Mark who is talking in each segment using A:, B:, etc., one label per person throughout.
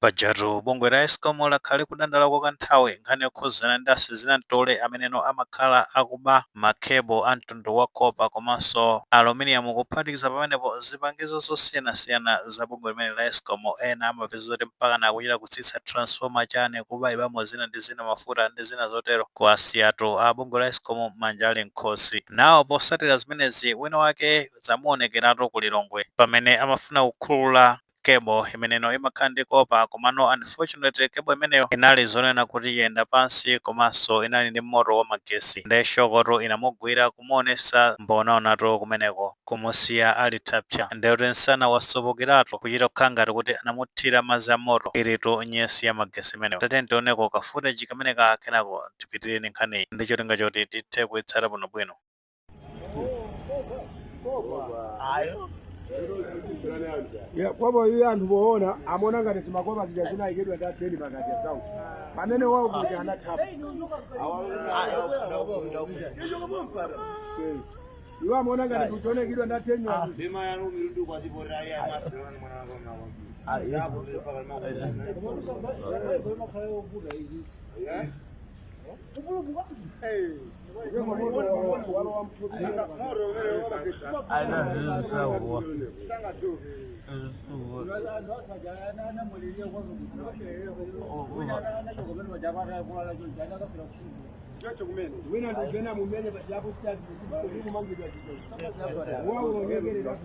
A: Pajatu bungwe la ESCOM lakhala likudandaula kwa kanthawi nkhani yokhuzana ndi asizinamtole ameneno amakhala akuba ma cable a mtundu wa copper komanso aluminium, kuphatikiza pamenepo zipangizo zosiyanasiyana za bungwe limene la ESCOM. Ena amapeza zoti mpaka nakuchita kutsitsa transformer chane, kuba ibamo zina ndi zina, mafuta ndi zina zotero, kuasiyatu a bungwe la ESCOM manja ali nkhosi nawo. Posatira zimenezi, wina wake zamuonekeratu ku Lilongwe pamene amafuna kukhulula cable imeneno imakhala ndi copper, komano unfortunately cable imeneyo inali zonena kuti yenda pansi komanso inali ndi moto wa magesi, nde shock to inamugwira, kumuonesa mbonaonatu kumeneko, kumusiya ali thapsa, ndekuti msana wasopokerato, kuchita kukhala ngati kuti anamuthira madzi a moto. Ilitu nyesi ya magesi imeneyo. Tate tioneko ka footage kameneka, kenako tipitirire nkhaniyi ndi cholinga choti tithe kuyitsata bwinobwino.
B: Ya, kwabo iye anthu poona amaona ngati zima copper zija zinayikidwa ndi ateni pakati zawo pamene wawo kuti anathapa. Iwo amaona ngati kuchonekidwa ndi ateni. Wina ndikena mumene pajapo sikumangidwa wawo unyekerera.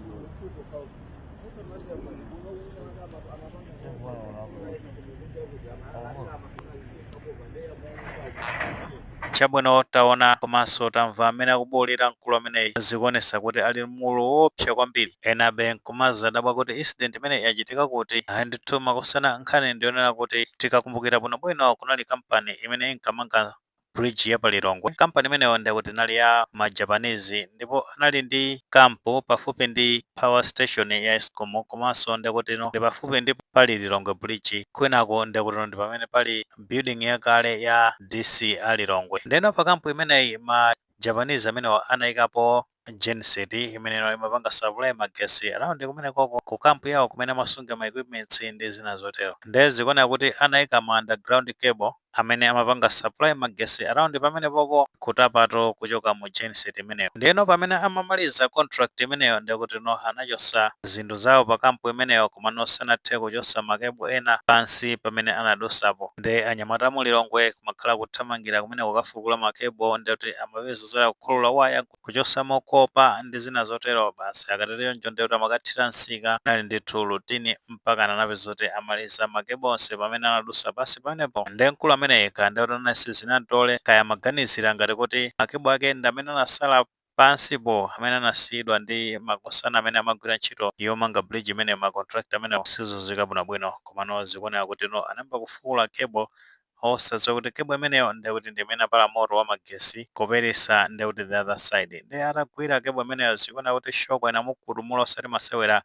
A: Chabwino, taona komanso tamva amene akubuwulira mkulu ameneyi, zikuonesa kuti ali mulu woopsa kwambiri. Enabe nkumazadabwa kuti incident imene yachitika kuti. Ayi ndithu makosana, nkhani ndionera kuti tikakumbukira bwinobwino, kunali kampani imene inkamanga bridge ya pa Lilongwe. Kampani imeneyo ndikuti inali ya ma Japanese ndipo anali ndi camp pafupi ndi power station ya ESCOM, komanso ndikuti no ndi pafupi ndi pali Lilongwe Bridge, kwinako ndikuti no ndi pamene pali building yakale ya DC a Lilongwe. Ndeno pa camp imeneyi ma Japanese amenewa anayikapo genset imeneyo imapanga supply magesi around kumenekoko ku camp yawo kumene amasunga ma equipments ndi zina zotero. Nde zikuoneka kuti anayika ma underground cable amene amapanga supply magesi around pamenepopo, kutapato kuchoka mu genset imeneyo. Ndiyeno pamene amamaliza contract imeneyo, ndikuti no anachosa zinthu zawo pa camp imeneyo, komano sanathe kuchosa ma cable ena pansi pamene anadusapo. Nde anyamata mu Lilongwe kumakhala kuthamangira kumene kukafukula ma cable, ndikuti amapeza zoti kukhulula waya, kuchosamo copper ndi zina zotero. Basi, akatero choncho ndikuti amakathira msika. Nali ndithu routine mpaka anapeza zoti amaliza ma cable onse pamene anadusa pasi pamenepo. Nde mkulu ameneyi kaya ndikuti anasizinatole, kaya maganizira ngati kuti ma cable ake ndi amene anasala pansipo, amene anasiyidwa ndi makosana amene amagwira ntchito yomanga bridge imene, ma contractor amene, sizozika bwinobwino. Komano zikuoneka kuti no anayamba kufukula cable osadziwa kuti cable imeneyo ndekuti ndi imene apala moto wa magesi kuperesa ndekuti the other side. Ndi atagwira cable imeneyo, zikuoneka kuti shock inamukutumula osati masewera,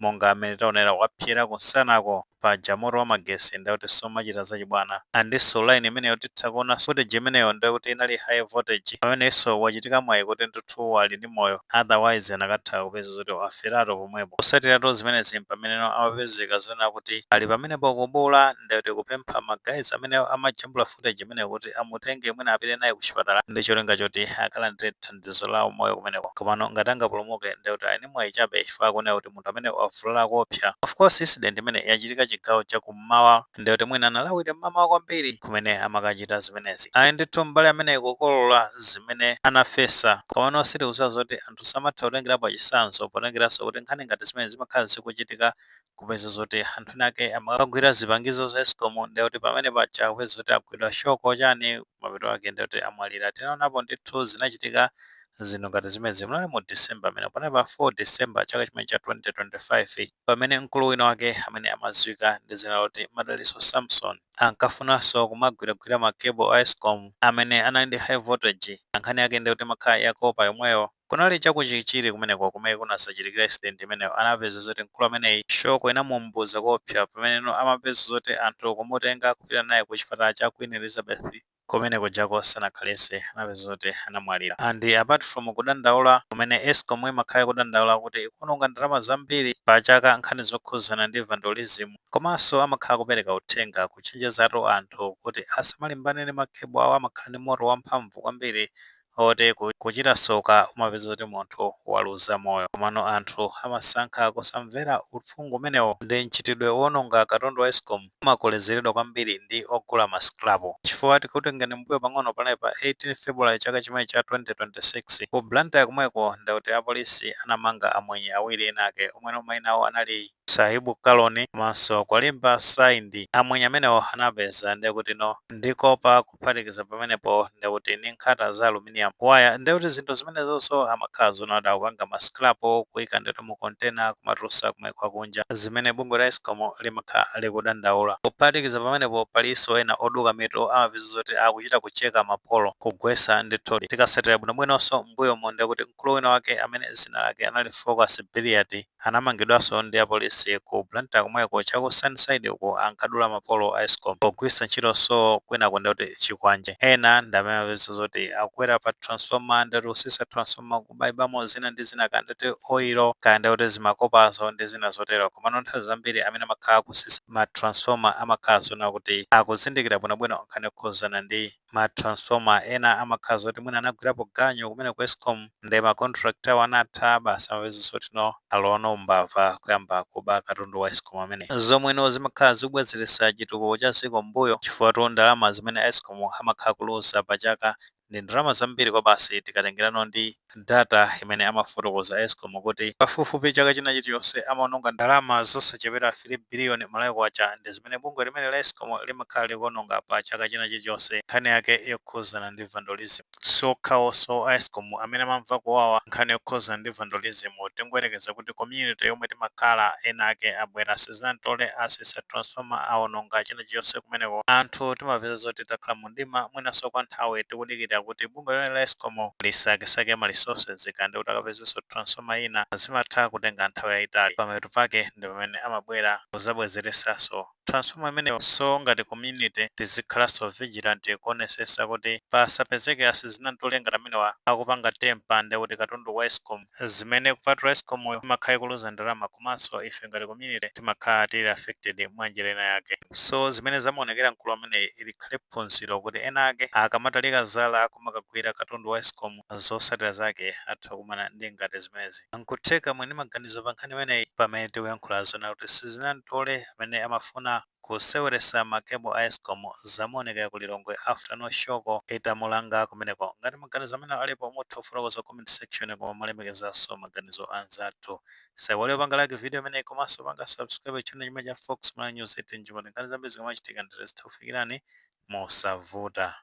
A: monga amene taonera wapyera kunsanako. Paja moto wa magesi ndekuti somachita zachibwana, andinso line imeneyo titha kuona footage imeneyo ndekuti inali high voltage. Pamenenso wachitika mwayi kuti ndithu ali ndi moyo, otherwise anakatha kupeza zoti waferatu pomwepo. Kusatiratu zimenezi, pameneno amapezeka zoona kuti ali pamenepo kubula, ndekuti kupempha ma guys amene amajambula footage imeneyo kuti amutenge, mwina apite naye kuchipatala ndi cholinga choti akalandire thandizo la umoyo kumeneko. Komano ngati angapulumuke, ndekuti ali ndi mwayi chabe, chifukwa kuoneka kuti munthu amene wavulala koopsa. Of course incident imene yachitika chigawo chakummawa, ndekuti mwina analawira mmamawa kwambiri kumene amakachita zimenezi. Ayi ndithu, mbali amene kukolola zimene anafesa. Komano sitikudziwa zoti anthu samatha kutengerapo chitsanzo, potengeranso kuti nkhani ngati zimene zimakhala zikuchitika, kupeza zoti anthu ena ake amakagwira zipangizo za ESCOM, ndekuti pamene paja kupeza zoti agwidwa shock chani, mapeto ake ndekuti amwalira. Tinaonapo ndithu zinachitika zinthu ngati zimenezi munali mu December amene panali pa 4 December chaka chimene cha 2025, pamene mkulu wina wake amene amadziwika ndi dzina loti Madaliso Samson ankafunanso kumagwiragwira ma cable a ESCOM amene anali ndi high voltage. Nkhani yake ndikuti makhala ya copper yomweyo. Kunali chakuchichiri kumeneko kumene kunasachitikira incident imeneyo. Anapeza zoti mkulu ameneyi shock inamumbuza kopsa, pameneno amapeza zoti anthu kumutenga kupita naye ku chipatala cha Queen Elizabeth. Kumene kujako sanakhalese, anapeza kuti anamwalira. And apart from kudandaula kumene ESCOM imakhala kudandaula kuti ikuononga ndalama zambiri pa chaka nkhani zokhuzana ndi vandalism, komanso amakhala kupereka uthenga kuchenjezatu anthu kuti asamalimbane ndi ma cable awo, amakhala ndi moto wamphamvu kwambiri oti kuchita soka umapeza kuti munthu waluza moyo. Komano anthu amasankha kusamvera uphungu umenewo, ndi mchitidwe wononga katundu wa ESCOM umakolezeredwa kwambiri ndi ogula ma scrap, chifukwa tikutengani mbuyo pang'ono, panali pa 18 February chaka chimene cha 2026 ku Blantyre kumweko, ndikuti apolisi anamanga amwenye awiri enake omwe mayina awo anali Sahibu Kaloni komanso Kwalimba Saindi. Amwenye amenewo anapeza ndekuti no ndikopa, kuphatikiza pamenepo ndekuti ndi nkhata za aluminium waya, ndekuti zinthu zimenezonso amakhala zonada kupanga ma scrap, kuyika ndekuti mu container, kumatulusa kumaiko akunja, zimene bungwe la ESCOM limakhala likudandaula. Kuphatikiza pamenepo, palinso ena oduka mitu, amapeza zoti akuchita kucheka mapolo, kugwesa ndithudi. Tikasatira bwinobwinonso mbuyomo, ndekuti mkulu wina wake amene zina lake anali Focus Billiard anamangidwanso ndi apolisi ku Blantyre komweko, chaku Sunnyside uko, ankadula mapolo a ESCOM pogwiritsa ntchitonso kwinako ndekuti chikwanje. Ena ndi amene amapeza zoti akukwera pa transformer, ndekuti kusisa transformer, kubayibamo zina ndi zina, kaya ndekuti oil, kaya ndekuti zimakopazo ndi zina zotero. Komano nthawi zambiri amene amakhala kusisa ma transformer amakhala zona kuti akuzindikira bwinobwino nkhani yokhuzana ndi ma transformer. Ena amakhala zoti mwina anagwirapo ganyu kumene ku ESCOM, ndi ma contract awo anatha, basi amapeza zoti no alowa umbava, kuyamba kuba katundu wa ESCOM amene, zomweno zimakhala zikubwezeretsa chitukuko cha dziko mbuyo, chifukwa ndalama zimene ESCOM amakhala kuluza pa chaka ndi ndalama zambiri kwa basi. Tikatengerano ndi data imene amafotokoza ESCOM kuti pafupifupi chaka china chilichonse amaononga ndalama zosachepera 3 biliyoni Malawi kwacha, ndi zimene bungwe limene la ESCOM limakhala likuononga pa chaka china chilichonse nkhani yake yokhuzana ndi vandalism. Sokhawonso a ESCOM amene amamva kuwawa nkhani yokhuzana ndi vandalism, tingoyerekeza kuti community yomwe timakhala, ena ake abwera sizinantole, asesa transformer, aononga china chilichonse kumeneko, anthu timapeza zoti takhala mundima mwinanso kwa nthawi, tikudikira kuti bungwe limene la ESCOM lisakesake ma resources kandi kuti akapezenso transformer ina, zimatha kutenga nthawi yayitali. Pamapeto pake ndi pamene amabwera kuzabwezeresanso transformer imeneyo. So ngati community tizikhalanso vigilant kuonesesa kuti pasapezeke asizinantole ngati amenewa akupanga tamper ndi kuti katundu wa ESCOM, zimene kupatula ESCOM imakhala ikuluza ndalama, komanso ife ngati community timakhala tili affected mwa njira ina yake. So zimene zamaonekera mkulu ameneyi ilikhale phunziro kuti ena ake akamatalika zala kumakagwira katundu wa ESCOM, zotsatira zake atha kumana ndi ngati zimenezi. Nkutheka mwini maganizo pa nkhani imeneyi, pamene tikuyankhula zona kuti sizinantole amene amafuna kuseweresa ma cable a ESCOM zamaonekera ku Lilongwe after no shoko itamulanga kumeneko. Ngati maganizo amene alipo, mutha kufotokoza comment section, koma malemekezanso maganizo anzathu. Saiwale panga like video imeneyi komanso panga subscribe channel chimene cha Fox Malawi News 18, chimene nkhani zambiri zikamachitika ndithu zitha kufikirani mosavuta.